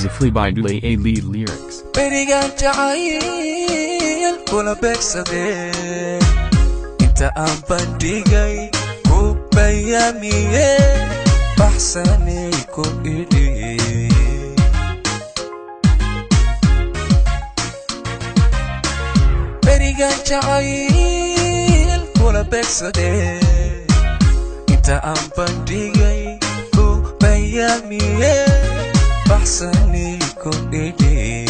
Exclusively by Dulay Ali Lyrics. Berigaan jacayl kula beegsadee, inta aan bandhigay ku bayaamiye, baxsanay ku idhi. Berigaan jacayl kula beegsadee, inta aan bandhigay ku bayaamiye, baxsanay ku idhi.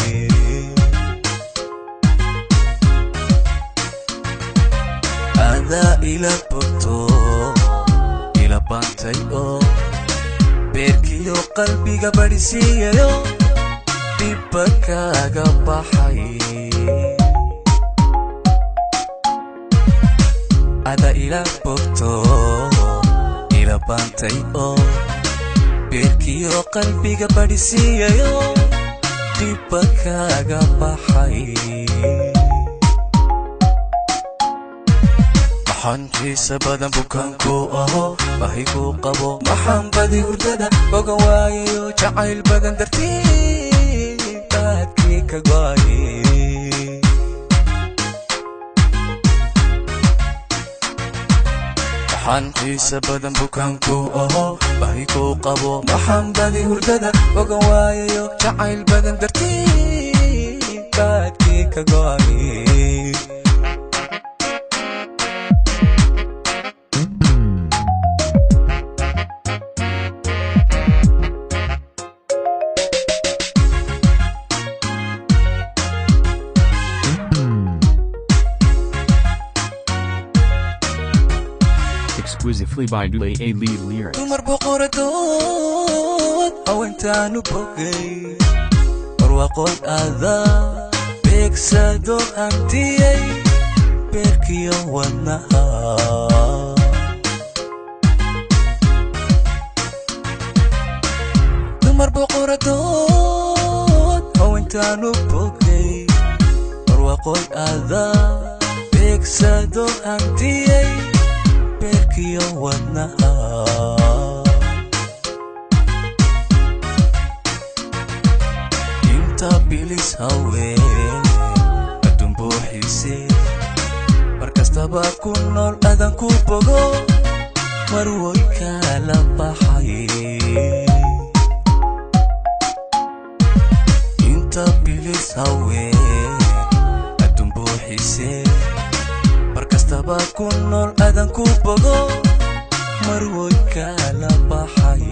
Adaa ila bogto, ila baantay oo beerkiyo qalbiga badhisiiyayo, dhibba kaaga baxay. Adaa ila bogto, ila baantay oo beerkiyo qalbiga badhisiiyayo, dhibba kaaga baxay. Maxaan xiisa badan bukaanku aho, bahigu qabo, maxaan badi hurdada bogan waayayo, jacayl badan dartii baadkii ka go'ay. Maxaan xiisa badan bukaanku aho, bahigu qabo, maxaan badi hurdada bogan waayayo, jacayl badan dartii baadkii ka go'ay. Exclusively by Dulay Ali Lyrics. Dumar boqoradood haweentaanu bogay, barwaaqood adaa beegsado hantiyey beerkiyo wadnaha. Dumar boqoradood haweentaanu bogay, barwaaqood adaa beegsado hantiyey beerkiyo wadnaha. Inta bilis haween adduun buuxiise, mar kastaba ku nool adan ku bogo, marwoy kala baxay. Inta bilis haween adduun buuxiise, mar kastaba ku nool adan ku bogo, marwoy kala baxay.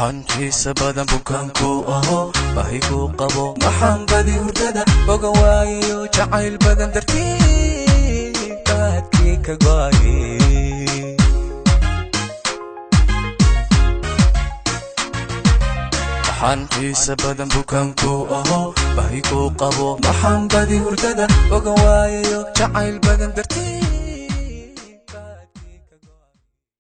Maxaan xiisa badan bukaanku aho, bahigu qabo, maxaan badi hurdada bogan waayayo, jacayl badan dartii baadkii ka go'ay. Maxaan xiisa badan bukaanku aho, bahigu qabo, maxaan badi hurdada bogan waayayo, jacayl badan dartii